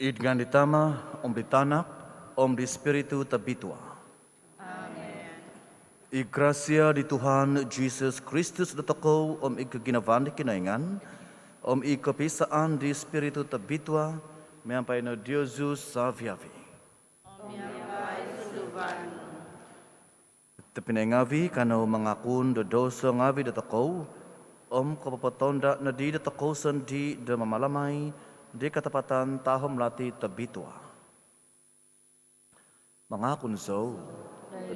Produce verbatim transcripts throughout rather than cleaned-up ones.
Id ngaan di Tama, om di Tanak, om di Spiritu Tobitua. Amen. I grasia di Tuhan Jisus Kristus dotokou, om i koginavaan di Kinoingan, om i kopisaan di Spiritu Tobitua, miampai no diozu saviavi. Om miampai sunduvan nu. Tobpinai ngavi, kanou mangakun do douso ngavi dotokou, om kopopotonda nodi dotokou sondii do mamalamai di katapatan tahom lati tobitua. Mangakun zou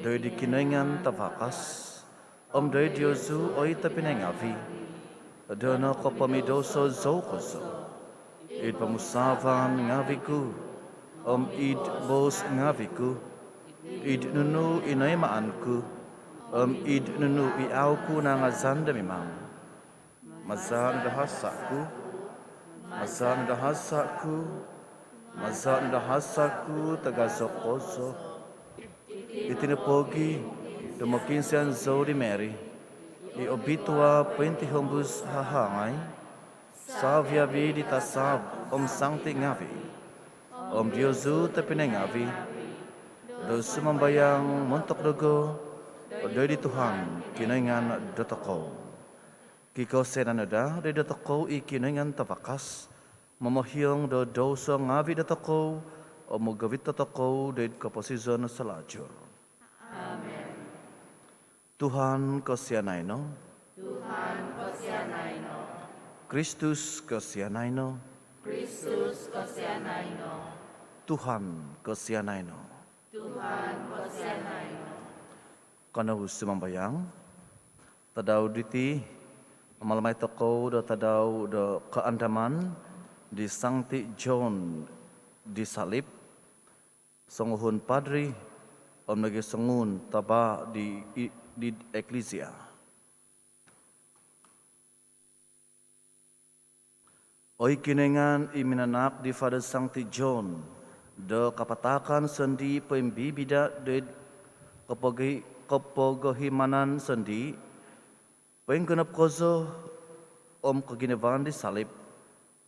doid di Kinoingan Tavakas, om doid diozu oi tobpinai ngavi, do nokopomidouso zou kozo, id pomusaavan ngavi ku, om id boos ngavi ku, id nunu i noimaan ku, om id nunu i au ku nangazan do mimang. Maza no do hasa ku, maza no do hasa ku, maza no do hasa ku tagazo kozo. Iti no pogi do mokiinsian zou di Mary i obitua pointihombus hahangai, saviavi di tasab om sangti ngavi, om diozu tobpinai ngavi, do sumambayang montok dogo doid di Tuhan Kinoingan dotokou. Kikosianan no daa doid dotokou i Kinoingan Tavakas, momohiong do douso ngavi dotokou, om mogovit dotokou doid koposizon salajur. Amen. Tuhan, kosianai no. Tuhan, kosianai no. Kristus, kosianai no. Kristus, kosianai no. Tuhan, kosianai no. Tuhan, kosianai no. Kanou sumambayang. Tadau diti, mamalamai tokou do tadau do kaandaman di Sangti John di Salib, songuhun padri, om nogi songuhun tabaa di, i, di eklisia. Oi Kinoingan, i minanahak di Father Sangti John do kapataakan sondii poimbibida doid kopogi-, kopogohimanan sondii, poinggonop kozo om koginavaan di salib,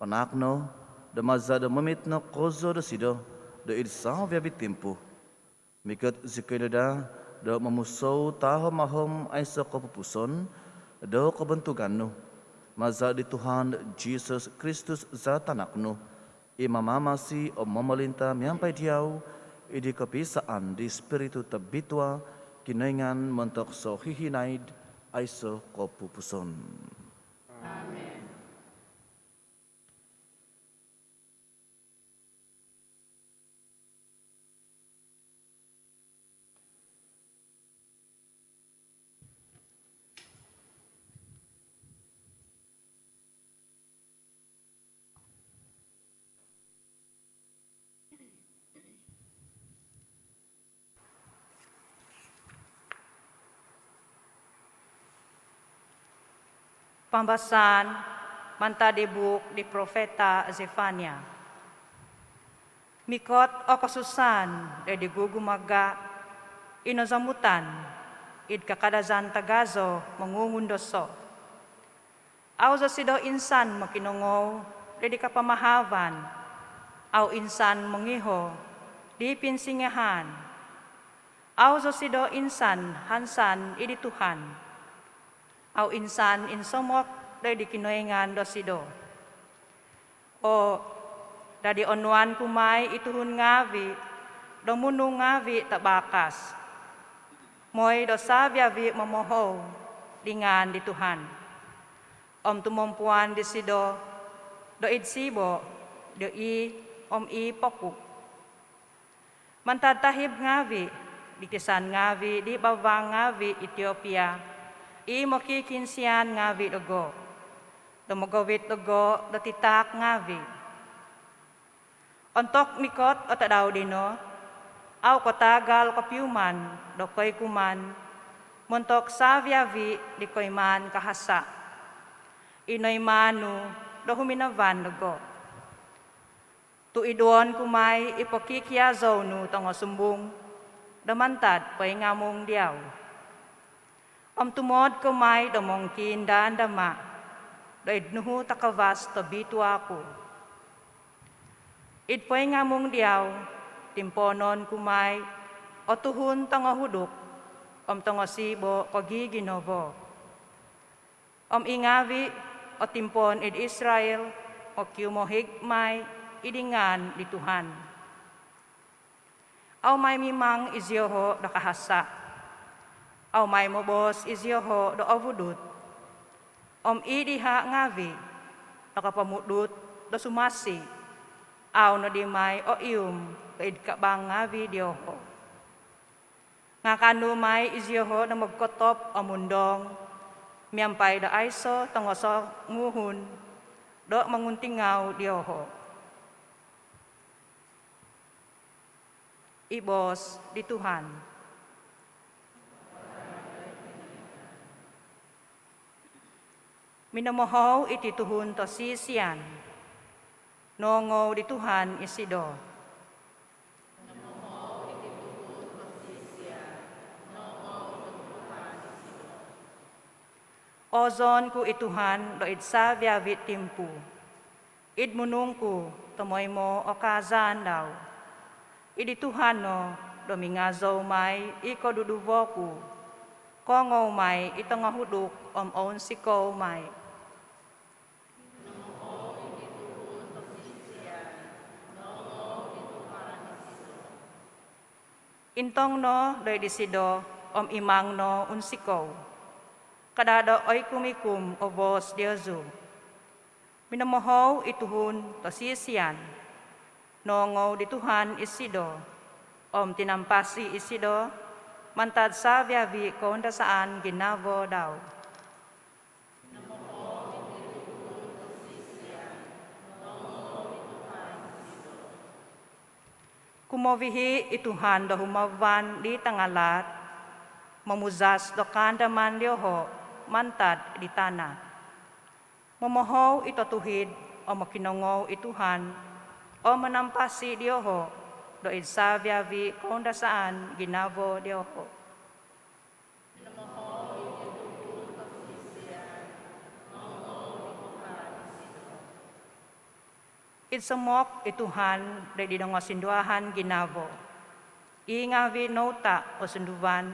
panahak no do maza do momit no kozo dosido doid saviavi timpu. Mikot zikoi no daa do momusou tahom-ahom aiso kopupuson do kobontugan nu, maza di Tuhan Jisus Kristus za Tanak nu, i mamamasi om momolinta miampai diau, id di kopisaan di Spiritu Tobitua, Kinoingan montok sohihinaid aiso kopupuson. Amen. Pambasaan mantad di buuk di profeta Zefania. Mikot o kosusaan doid di gugumaga i nozomutan id kakadazan tagazo mongungundoso. Au zosido insan mokinongou doid di kapamahavan, au insan mongiho di pinsingiahaan. Au zosido insan hansan id di Tuhan, au insan insomok doid di Kinoingan dosido. O, dadi onuan ku mai i tuhun ngaavi do munung ngaavi tabakas, moi do saviavi momohou di ngaan di Tuhan, om tumompuan disido doid siibo do ii om ii poku. Mantad tahib ngaavi di tisan ngaavi di bavang ngaavi Etiopia i mokikiinsian ngaavi dogo, do mogovit dogo do titaak ngaavi. Ontok mikot o tadau dino, au kotaagal kopiuman do koikuman montok saviavi di koimaan kahasa i noimaan nu do huminavan dogo. Tu iduon ku mai i pokikiazou nu tongosumbung do mantad poingamung diau. Om tumood ko mai do mongkiindaandama doid nuhu takavas tobitua ku. Id poingamung diau, timpoonon ku mai o tuhun tongohuduk om tongosiibo' kogiginavo. Om i' ngaavi' o timpoon id Israil mokiumohig mai id ngaan di Tuhan. Au' mai mimang izioho' do kahasa', au' mai moboos izioho' do ovudut. Om i diha' ngaavi' nokopomudut do sumasi, au' nodi mai oium do id kabang ngaavi' dioho'. Nga' kaanu mai izioho' do mogkotop om undoong miampai do aiso' tongosonguhun do monguntingau dioho'. I boos di Tuhan. Minomohou iti tuhun tosisian, noongou di Tuhan isido. Oozoon ku i Tuhan do id savi-avi' timpu. Id munung ku tomoimo o kaazaan dau. Id di Tuhan no do mingazou mai i koduduvo ku. Koongou mai i tongohuduk om ounsikou mai. Intong no do id disido om imang no unsikou. Kada' do oikum-ikum o boos diozu. Minomohou i tuhun tosisian, noongou di Tuhan isido om tinampasi isido mantad savi-avi' koundasaan ginavo dau. Kumovihi' i Tuhan do humavan di tangalaat, momuzas do kaandaman dioho' mantad di tana'. Momohou i totuhid om mokinongou i Tuhan om manampasi dioho' do id savi-avi' koundasaan ginavo dioho'. Id somok i Tuhan do id di dongosinduahan ginavo. I ngaavi' nouta' o sunduvan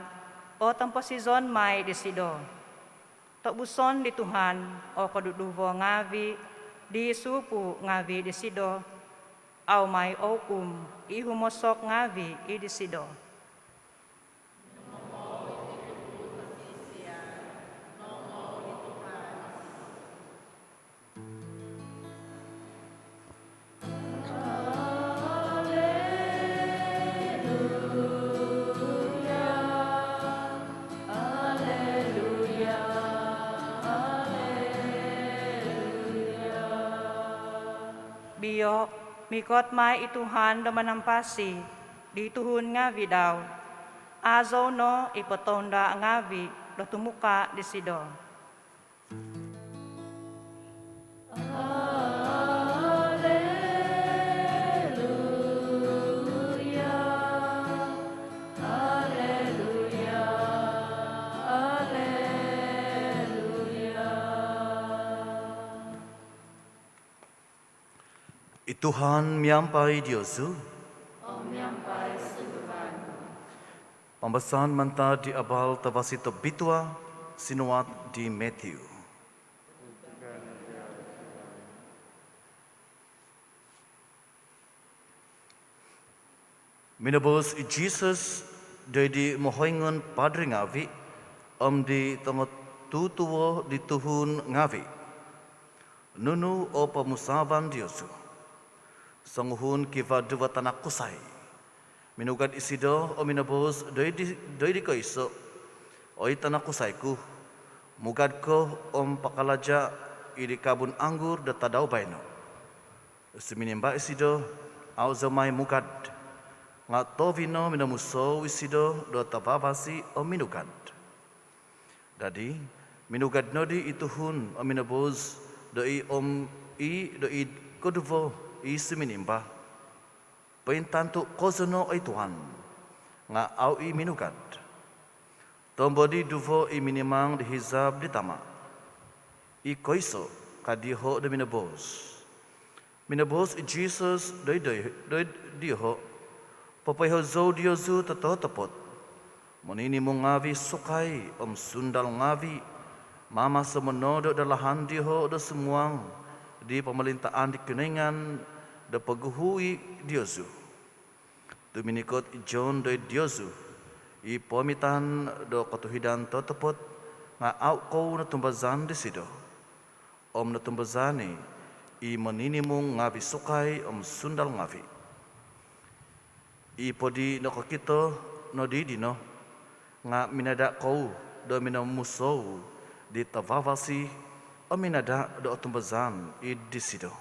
o tomposizon mai disido. Tobuson di Tuhan o koduduvo ngaavi' di supu' ngaavi' disido. Au' mai oukum i humosok ngaavi' i disido. Bio, mikot mai i Tuhan do manampasi di tuhun ngaavi' dau. Azou no i potounda' ngaavi' do tumuka' disido. I Tuhan miampai diozu. Om miampai sunduvan nu. Pambasaan mantad di Abal Tavasi Tobitua sinuat di Matthew. Minoboos i Jisus do id di mohoingon padri ngaavi' om di tongotutuo di tuhun ngaavi', "Nunu o pomusaavan diozu? Songuhun kivaa duvo tanak kusai. Minugad isido om minoboos do id di, do id di koiso', 'Oi tanak kusai ku, mugad ko om pakalaja' id di kabun anggur do tadau baino.' Suminimba isido, 'Au' zou mai mugad.' Nga' tovi no minomusou isido do tavavasi om minugad. Dadi, minugad nodi i tuhun om minoboos do i om i do id koduvo i suminimba, 'Pointantu' kozo no, oi Tuhan.' Nga' au' i' minugad. Tombo di duvo i minimang di hizab di tama'. I koiso' ka dioho' do minoboos, Minoboos i Jisus doid, doid dioho', "Popoiho zou diozu tototopot, moninimung ngaavi' sukai om sundal ngaavi' maamaso monoodo' do lahan dioho' do sumuang di pomolintaan di Kinoingan do poguhu i' diozu." Tu' minikot i John doid diozu i poomitan do kotuhidan totopot, nga' au' kou notumbazan disido. Om notumbazan i' i moninimung ngaavi' sukai om sundal ngaavi'. I po di nokokito nodi dino, nga' minada' kou do minomusou di tavavasi om minada' do otumbazan id disido.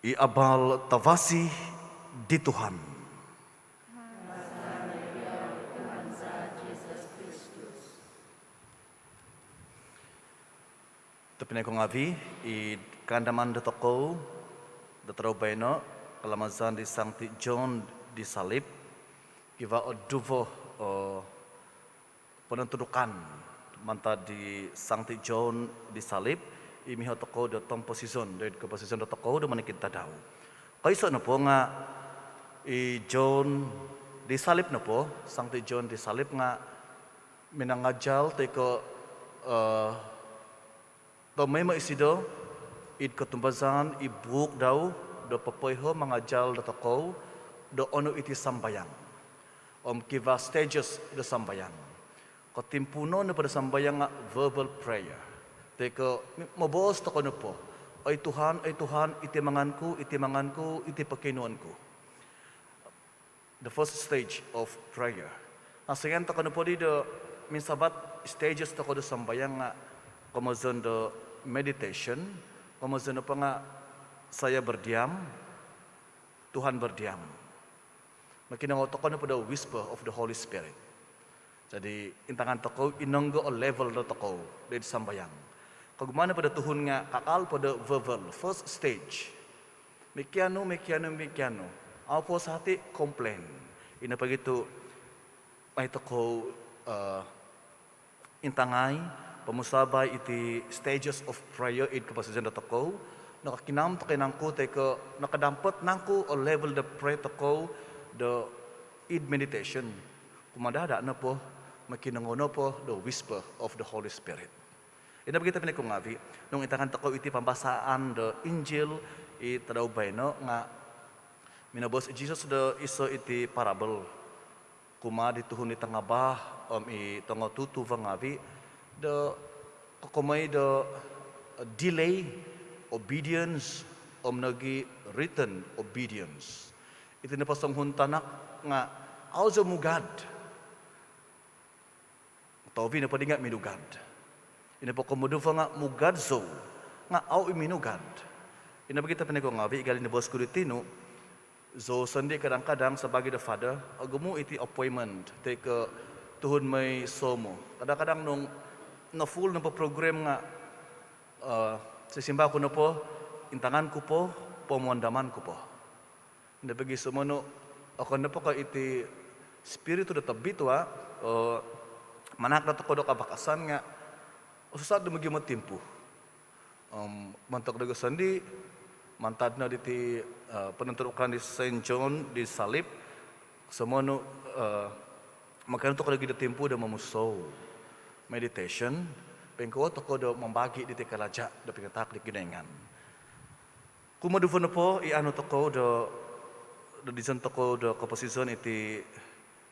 I abal tavasi di Tuhan. Tobpinai ku ngaavi', id kaandaman dotokou do tadau baino', kalamazan di Sangti John di Salib, kivaa o duvo o ponontudukan mantad di Sangti John di Salib i miho tokou do tomposizon doid koposizon dotokou do monikid tadau. Koiso' nopo nga' i John di Salib nopo, Sangti John di Salib nga' minangajal toi ko', eh, tomoimo isido id kotumbazan i buuk dau do popoiho mangajal dotokou do onu iti sambayang. Om kivaa stages do sambayang. Kotimpuunon nopo do sambayang nga' verbal prayer. Toi ko' moboos tokou nopo, "Oi Tuhan, oi Tuhan, iti mangan ku, iti mangan ku, iti pokionuon ku." The first stage of prayer. Nga' songian tokou nopo di do minsavat stages tokou do sambayang nga' komozon do meditation, komozon nopo nga' saya berdiam, Tuhan berdiam. Mokinongou tokou nopo do whisper of the Holy Spirit. Jadi, intangan tokou i nonggo o level dotokou doid sambayang. Kogumuan nopo do tuhun nga' kakal po do verbal, first stage. Mikianu, mikianu, mikianu. Au' puas hati, komplain. Ino pogi tu' mai tokou, eh, intangai, pomusabai iti stages of prayer id koposizon dotokou. Nokokinam tokou nangku toi ko' nokadampot nangku o level do prayer tokou do id meditation. Kumadada' nopo, mokinongou nopo do whisper of the Holy Spirit. Ino pogi tobpinai ku ngaavi', nung intangan tokou iti pambasaan do Injil i tadau baino' nga' minoboos i Jisus do iso iti parable kumaa di tuhun di tangabaa om i tongotutuva ngaavi' do kokomoi do delay obedience om nogi' written obedience. Iti nopo songuhun tanak nga' au' zou mugad. Tohuvi nopo di nga' minugad. Ino po koduvo nga' mugad zou, nga' au' i' minugad. Ino pogi tobpinai ku ngaavi', i gali noboos ku diti nu, zou sondii kadang-kadang sabaagi do father, ogumu' iti appointment toi ko' tuhun moi soomo. Kadang-kadang nung nofull nopo program nga', eh, sisimbar ku nopo, intangan ku po, pomuhandaman ku po. Ino pogi sumonu, okon nopo ko' iti Spiritu do Tobitua o manahak dotokou do kabakasan nga' osusa' do mogium o timpu. Om montok dogo sondii, mantad no diti, eh, ponontudukan di Saint John di Salib, sumonu, eh, maganu tokou nogi do timpu do momusou, meditation, poingkuo tokou do mambagi' diti kalaja' do pinatahak di Kinoingan. Kumoduvo nopo i anu tokou do, do dizon tokou do koposizon iti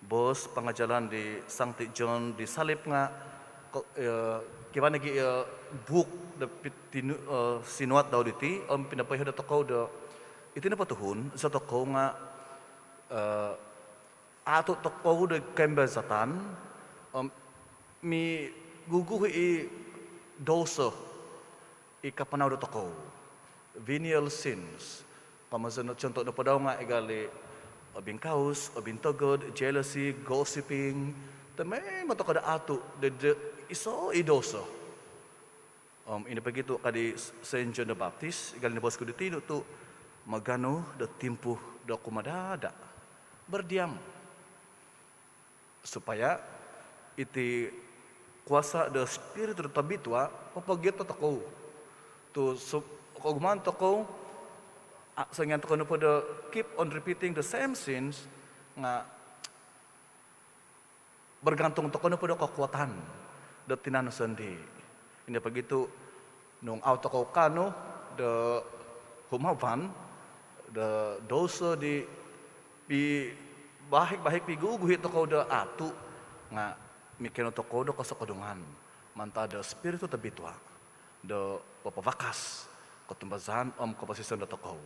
boos pangajalan di Sangti John di Salib nga' ko, eh, kivaa nogi', eh, buuk do pit-, tinu-, eh, sinuat dau diti om pinopoiho dotokou do iti nopo tuhun, iso tokou nga', eh, aatu' tokou do koimbazatan om miguguhi i douso i kapanau dotokou. Venial sins. Komozon no, contoh nopo dau nga' i gali obingkaus, obintogod, jealousy, gossiping. Tomoimo tokou do aatu' do, do iso i douso. Om ino pogi tu' ka di Saint John the Baptist, i gali noboos ku diti nu tu' maganu do timpu do kumadada'. Berdiam. Supaya iti kuasa do Spiritu do Tobitua popogiyot tokou tu' su-, kogumaan tokou, a, songian tokou nopo do keep on repeating the same sins, nga' bergantung tokou nopo do kekuatan do tinan sondii'. Ino pogi tu' nung au tokou kaanu do humavan do douso di pi-, bahik-bahik piguguhi tokou do atu', nga' mikino tokou do kosokodungan mantad do Spiritu Tobitua do popovakas kotumbazaan om koposizon dotokou.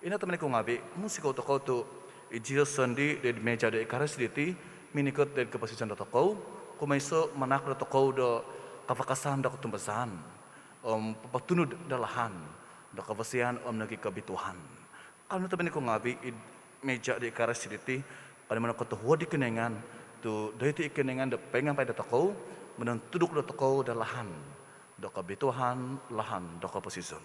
Ino tobpinai ku ngaavi', munsikou tokou tu' i Jisus sondii' doid meja do Ekaristi diti minikot doid koposizon dotokou, kumoiso' manaak dotokou do kavakasan do kotumbazaan om popotunud do lahan do kavasian om nogi' kobituaan. Kanou tobpinai ku ngaavi', id meja do Ekaristi diti, kanou monongkotohuod di Kinoingan, tu' doiti i Kinoingan do poingampai dotokou, monontuduk dotokou do lahan do kobituaan, lahan do koposizon.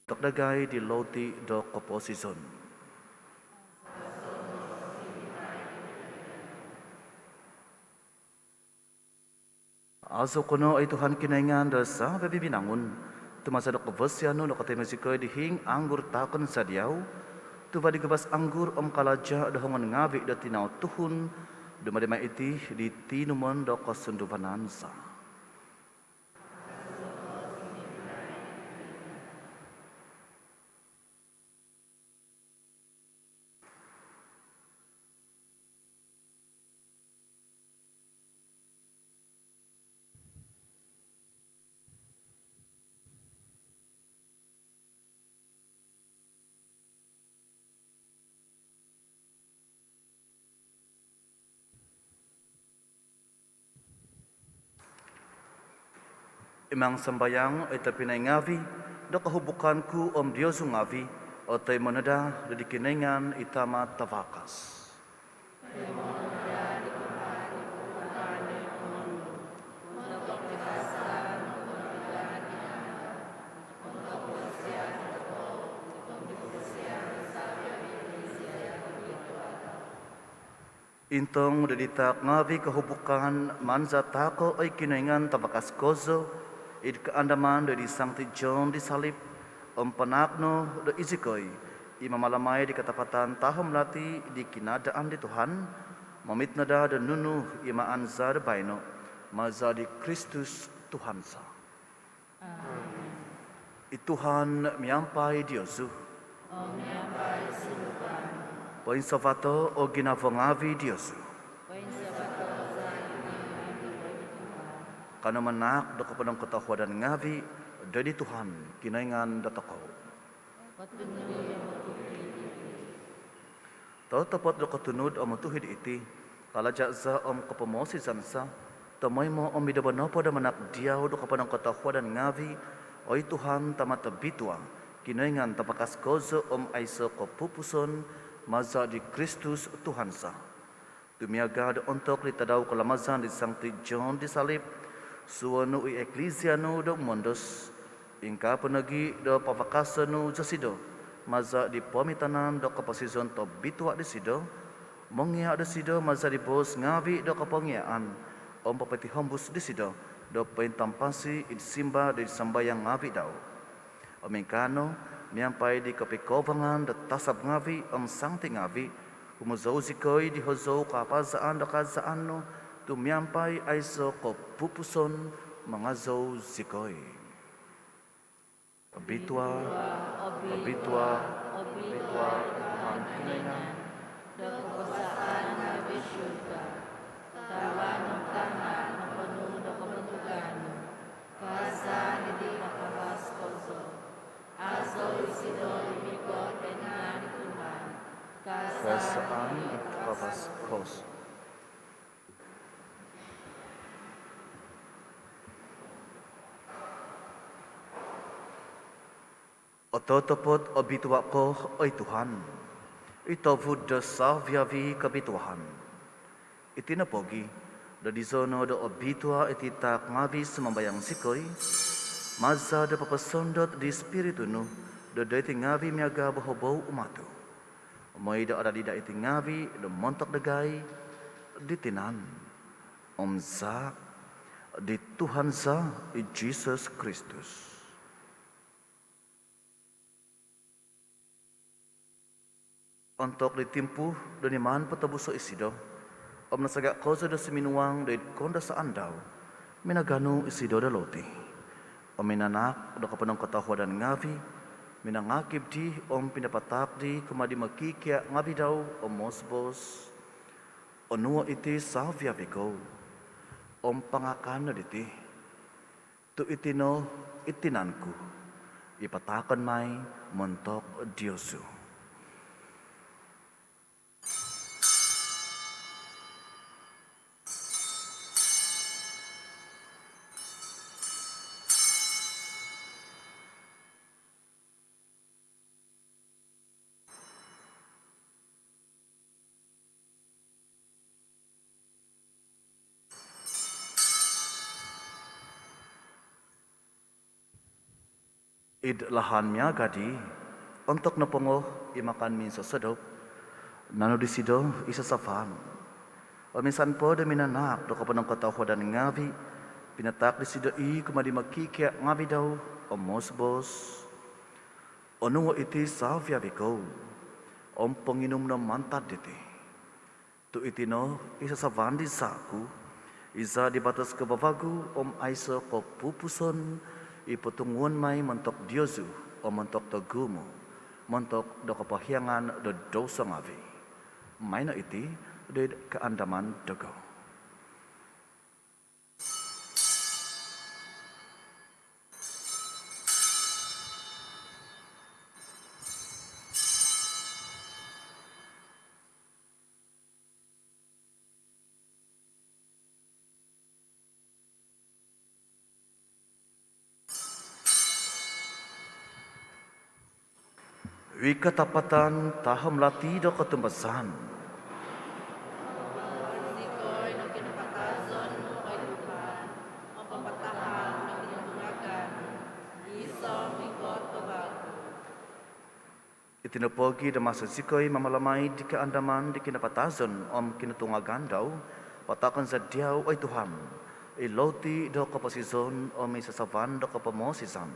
Tokdagai di louti do koposizon. Aazou ko no, oi Tuhan Kinoingan do savi-avi binangun, tu maza do kavasian nu nokotoimo zikoi di hiing anggur taakon za diau, tuva' di gabas anggur om kalaja do hongon ngaavi' do tinau tuhun, dumadi mai iti di tinumon do kosunduvanan za. Imang sambayang, oi tobpinai ngaavi', do kohubukan ku om diozu ngaavi' otoimo no daa do di Kinoingan i Tama' tavakas. Intong do di taak ngaavi' kohubukan, maza taako, oi Kinoingan tavakas kozo, id kaandaman do di Sangti John di Salib, om panaak no do izikoi i mamalamai di katapatan tahom lati di kinadaan di Tuhan, momit no daa do nunu i maan za do baino, maza di Kristus Tuhan za. Amen. I Tuhan miampai diozu. Om miampai sunduvan nu. Poinsavato o ginavo ngaavi' diozu. Poinsavato za ginavo ngaavi' doid Tuhan. Kanou manaak do koponongkotohuadan ngaavi' doid Tuhan Kinoingan dotokou. Kotunud om otuhid iti. Totopot do kotunud om otuhid iti, kalaja' za om kopomoosizan za, tomoimo om id nombo nopo do manaak diau do koponongkotohuadan ngaavi', oi Tuhan, Tama' tobitua', Kinoingan tavakas kozo om aiso' kopupuson, maza di Kristus Tuhan za. Tu miaga' do ontok di tadau kalamazan di Sangti John di Salib, suhuo' nu i Eklisia nu do umondos. Ingkaa po nogi' do pavakaso' nu zosido maza' di poomitanan do koposizon tobitua' disido, mongia' disido maza' di boos ngaavi' do kopongiaan, om popotihombus disido do pointampasi id simba do id sambayang ngaavi' dau. Om ingkaa no, miampai di kopikovangan do tasab ngaavi' om sangti ngaavi', humozou zikoi di hozou kaapazaan do kaazaan nu, tu' miampai aiso' kopupuson mangazou zikoi. Obitua, obitua, obitua i Tuhan Kinoingan do kokuasaan ngaavi' surga. Tavan om tana' noponu' do kobontugan nu. Kaazaan id di takavas kozo. Azou isido i mikot id ngaan di Tuhan. Kaazaan id takavas kozo. Ototopot obitua' ko, oi Tuhan, i tovud do savi-avi' kobituaan. Iti no pogi', do dizo no do obitua' iti taak ngaavi' sumambayang zikoi, maza' do poposondot di Ispiritu nu do doiti ngaavi' miaga' bohobou umatu'. Moi do adadi daa iti ngaavi' do montok dagai di tinan om zaa' di Tuhan za, i Jisus Kristus. Ontok di timpu do niman potobuso' isido, om nasaga' kozo do suminuang do id koundasaan dau, minaganu isido do loti, om minanaak do koponongkotohuadan ngaavi', minangakib dii om pinapataak dii kumaa di mokikia' ngaavi' dau, om moboos: Onuo' iti savi-avi' kou, om pangakan no diti, tu' iti no i tinan ku, i pataakon mai montok diozu. Id lahan miaga' dii, ontok nopongo i makan minsosodop, naanu disido i sasavan, om insan po do minanaak do koponongkotohuadan ngaavi', pinataak disido i kumaa di mokikia' ngaavi' dau, om moboos: Onuo' iti savi-avi' kou, om ponginum no mantad diti, tu' iti no i sasavan di zaa' ku, i zaa' di batos kavavagu om aiso' kopupuson, i potunguon mai montok diozu om montok do gumu', montok do kopohiangan do douso ngaavi'. Maai no iti do id kaandaman dogo. I katapatan tahom lati do kotumbazaan. Zikoi no kinapatazon nu, oi Tuhan, om papatahang no kinotungagan nu, gisom mikot ko vagu. Iti no pogi' do maso zikoi mamalamai di kaandaman di kinapatazon om kinotungagan dau, pataakon za diau, oi Tuhan, i loti do koposizon om i sasavan do kopomoosizan.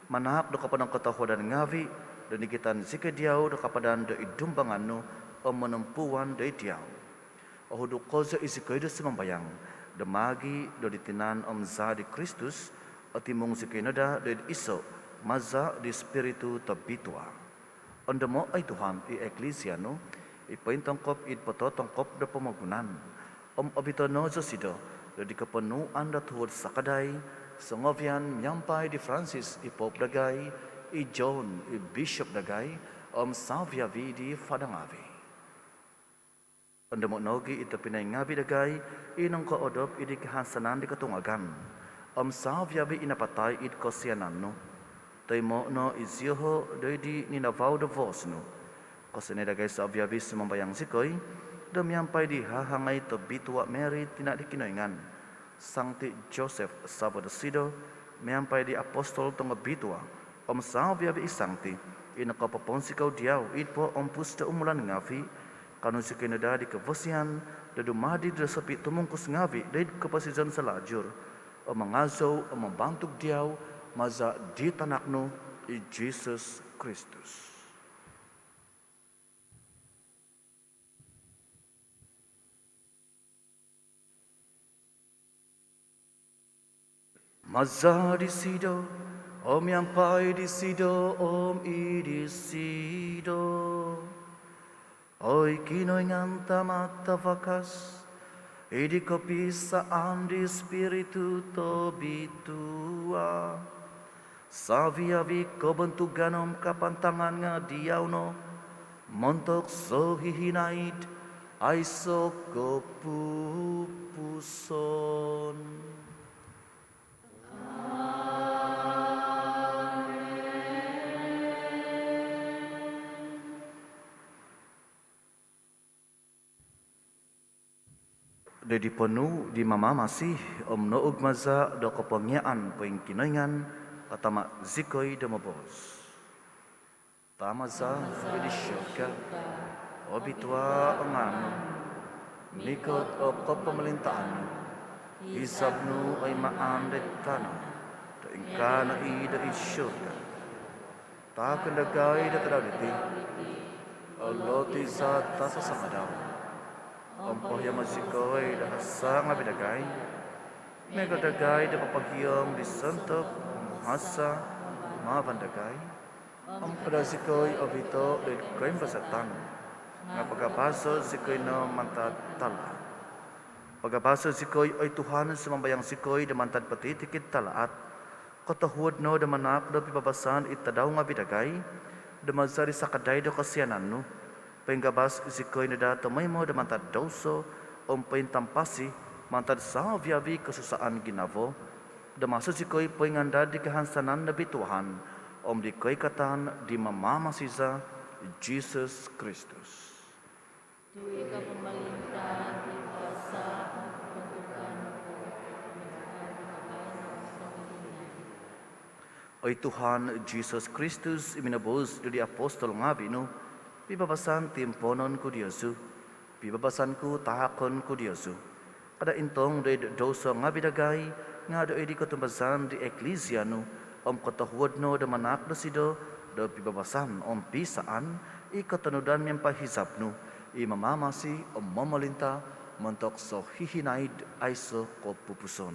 Manaak do koponongkotohuadan ngaavi' do nigitan zikoi diau do kapadan do id dumbangan nu om monompuan do id diau. Ohuduk kozo i zikoi do sumambayang do maagi' do di tinan om zaa' di Kristus, otimung zikoi no daa do id iso' maza' di Ispiritu Tobitua. Ondomo', oi Tuhan, i Eklisia nu i pointongkop id pototongkop do pomogunan, om obito' no zosido do di koponuan do tuhud sakadai songovian miampai di Francis i Pop dagai, i John i Bishop dagai, om savi-avi' di fada ngaavi'. Ondomo' nogi' i tobpinai ngaavi' dagai i nongkoodop id di kahansanan di kotungagan, om savi-avi' i napatai id kosianan nu. Toimo' no izioho' do id di ninavau do voos nu. Kosianai dagai savi-avi', sumambayang zikoi, do miampai di hahangai tobitua' Mary, tina' di Kinoingan, Sangti Joseph savo' dosido, miampai di apostol tongobitua', om savi-avi' i sangti i nokopoponsikou diau id poompus do umulan ngaavi', Kaanu zikoi no daa di kavasian do dumadi do sopitumungkus ngaavi' doid koposizon salajur, om mangazou om mambantug diau maza' di Tanak nu i Jisus Kristus. Maza' disido, om miampai disido, om id disido, oi Kinoingan Tama' Tavakas, id kopisaan di Spiritu Tobitua, savi-avi' kobontugan om kapantangan nga' diau no, montok sohihinaid aiso' kopupuson. Do di ponuu' di Mamamasi om noug maza' do kopongiaan poingkinoingan, katama' zikoi do moboos: Tama za i id surga, obitua' o ngaan nu, mikot o kopomolintaan nu, hizab nu oi maan do id tana' do ingkaa no i do id surga. Taakon dagai do tadau diti o loti za tasasangadau, om pohiongo' zikoi do hasa' ngaavi' dagai, miaga' dagai do popohiong di sontob hasa' mavan dagai. Om kada' zikoi ovito' do id koimbazatan, nga' pagabaso' zikoi no mantad talaat. Pagabaso' zikoi, oi Tuhan, sumambayang zikoi, do mantad potitikid talaat. Kotohuod no do manaak do pibabasan id tadau ngaavi' dagai, do maza' di sakadai do kosianan nu, poinggabas zikoi no daa tomoimo do mantad douso, om pointampasi mantad savi-avi' kosusaan ginavo, do maso zikoi poingandad di kahansanan nobituahan om di koikatan di Mamamasi za i Jisus Kristus. Tu' i kopomolintaan, i kuasa' om kobontugan nopo nga' id Diau no id sohihinaid. Oi Tuhan Jisus Kristus, i minoboos do di apostol ngaavi' nu, pibabasan timpoonon ku diozu, pibabasan ku taakon ku diozu. Kada' intong do id douso ngaavi' dagai, nga' do id kotumbazaan di Eklisia nu, om kotohuod no do manaak dosido do pibabasan om piisaan i kotonudan miampai hizab nu, i mamamasi om momolinta' montok sohihinaid aiso' kopupuson.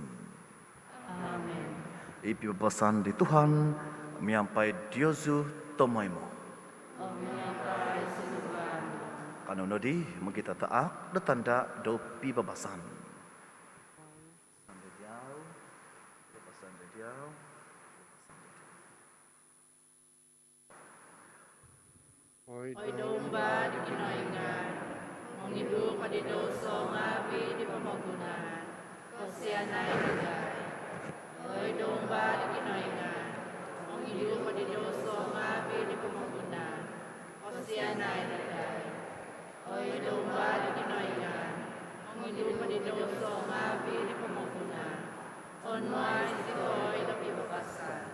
Amen. I pibabasan di Tuhan miampai diozu tomoimo. Om miampai sunduvan nu. Kanou nodi mogitataak do tanda' do pibabasan. Oi Domba di Kinoingan, mongidu' ko di douso ngaavi' di pomogunan, kosianai dagai. Oi Domba di Kinoingan, mongidu' ko di douso ngaavi' di pomogunan, kosianai dagai. Oi Domba di Kinoingan, mongidu' ko di douso ngaavi' di pomogunan, onuai zikoi do pibabasan.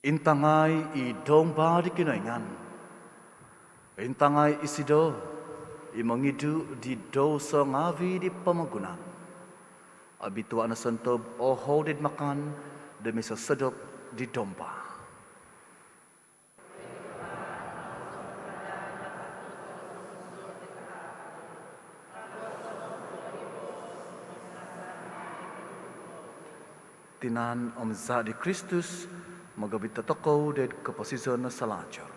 Intangai i Domba di Kinoingan. Intangai isido i mongidu' di douso ngaavi' di pomogunan. Obitua' no sontob o houd id makan do misosodop di Domba. Tinan om zaa' di Kristus, mogovit tokou doid koposizon salajur.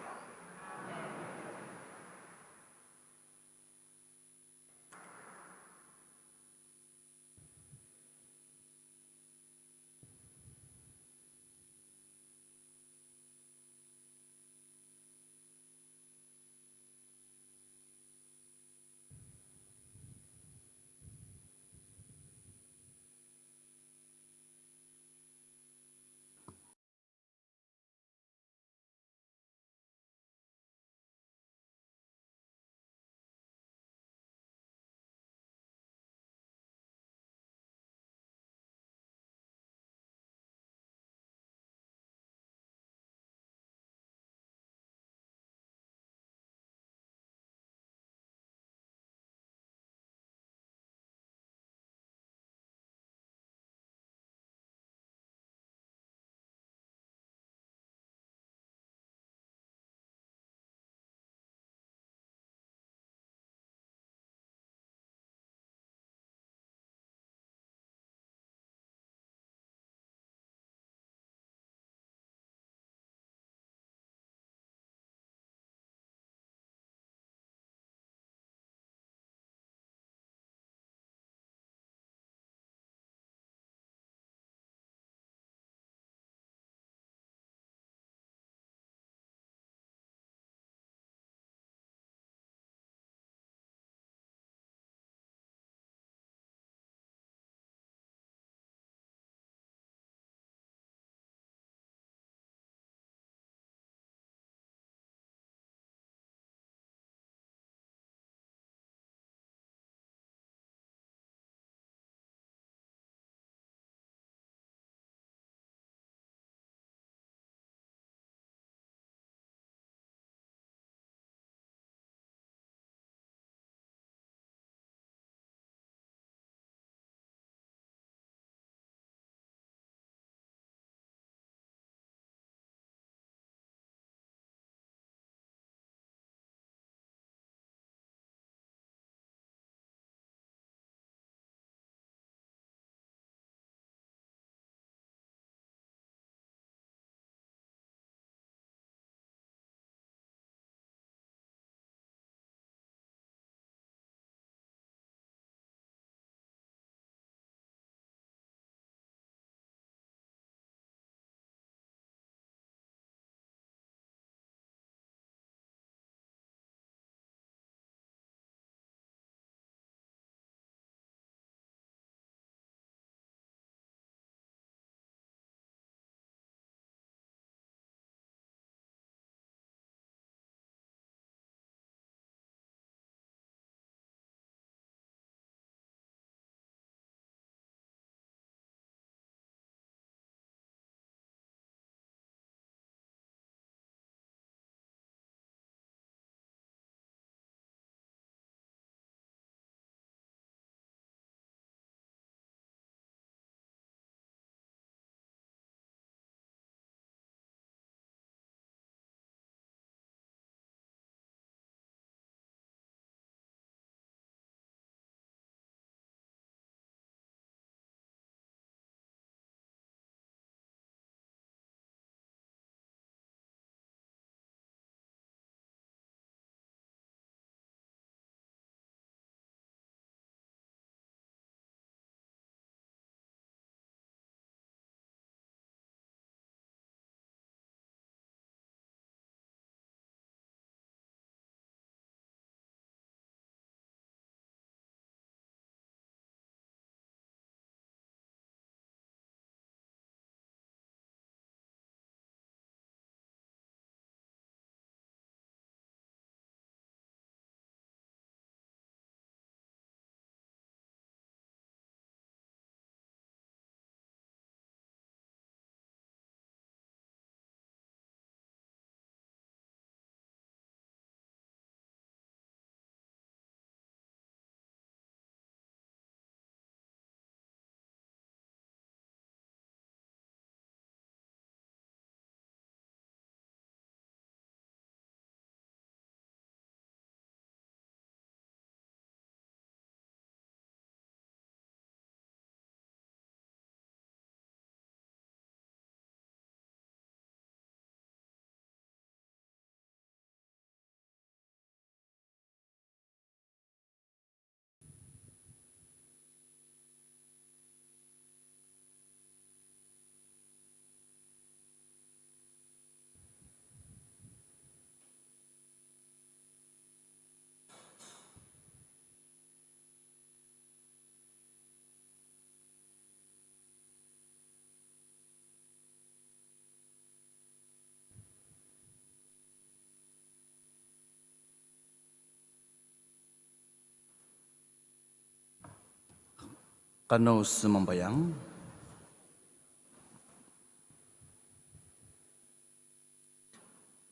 Kanou sumambayang.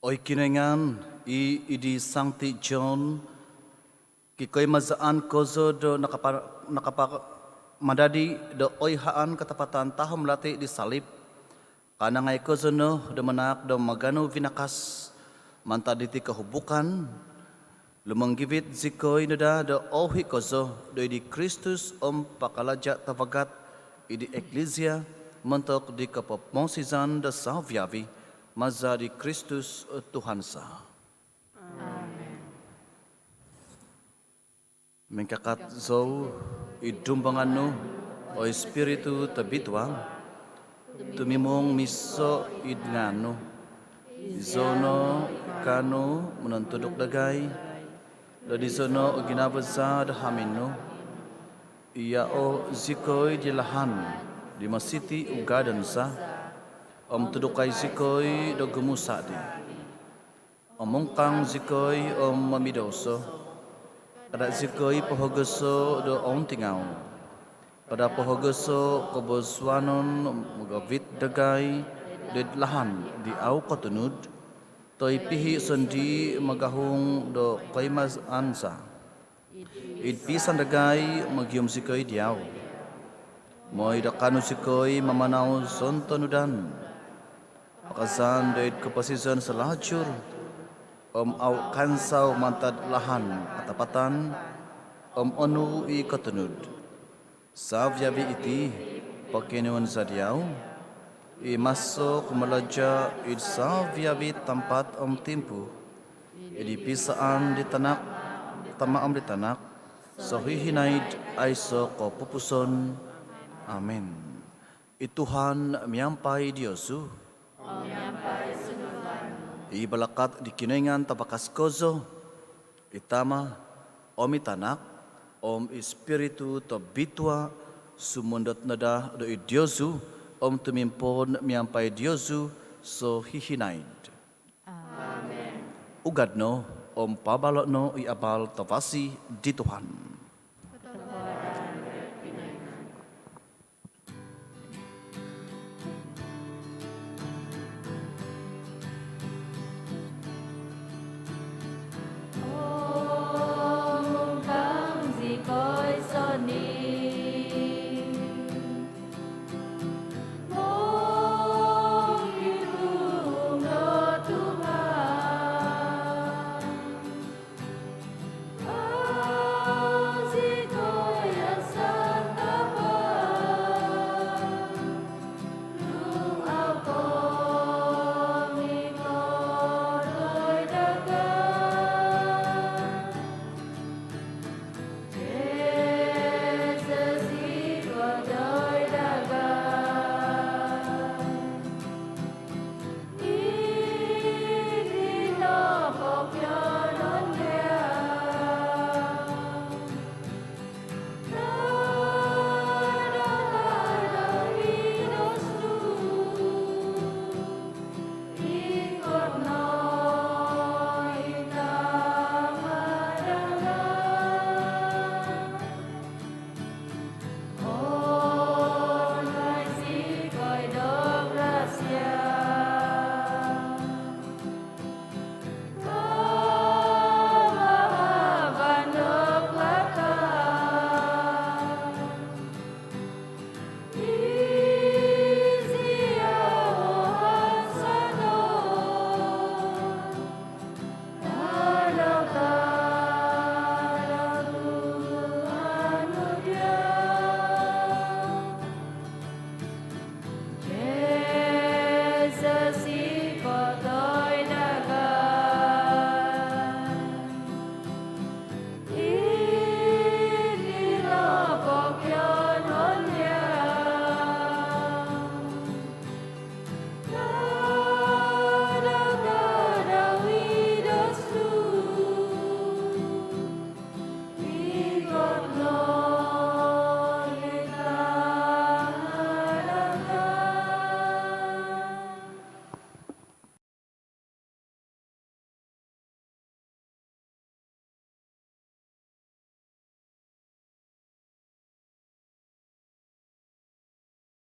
Oi Kinoingan, i id di Sangti John kikoimazaan kozo do nakapa- nakapamadadi do oihaan katapatan tahom lati di salib, kanangai kozo no do manaak do maganu vinakas mantad diti kohubukan, lumonggivit zikoi no daa do ouhi kozo do id di Kristus om pakalaja tavagat id di Eklisia montok di kopopomosizan do savi-avi, maza di Kristus Tuhan za. Amen. Mingkakat zou id dumbangan nu, oi Spiritu Tobitua, tumimung miso id ngaan nu. Izou no kaanu monontuduk dagai, do izou no o ginavo za do hamin nu. Iao zikoi di lahan di mositi ugadon za, om tudukai zikoi do gumusa di. Omungkang zikoi om momidouso. Kada zikoi pohogoso do ountingau. Kada pohogoso kobosuanon mogovit dagai doid lahan di au kotunud, toi pihi sondii magahung do koimazaan za. Id pisan dagai mogium zikoi diau. Moi do kaanu zikoi mamanau sontonudan, pakazan doid koposizon salajur, om au kansau mantad lahan katapatan, om onu i kotunud. Savi-avi iti pokionuon za diau, i maso kumalaja id savi-avi tampat om timpu, id di pisaan di Tanak, Tama om di Tanak, sohihinaid aiso kopupuson. Amin. I Tuhan miampai diozu. I balakat di Kinoingan tabakas kozo, i Tama, om i Tanak, om i Spiritu Tobitua, sumondot no daa do id diozu, om tumimpoon miampai diozu sohihinaid. Amin. Ugad no, om pabalo no i abal tavasi di Tuhan.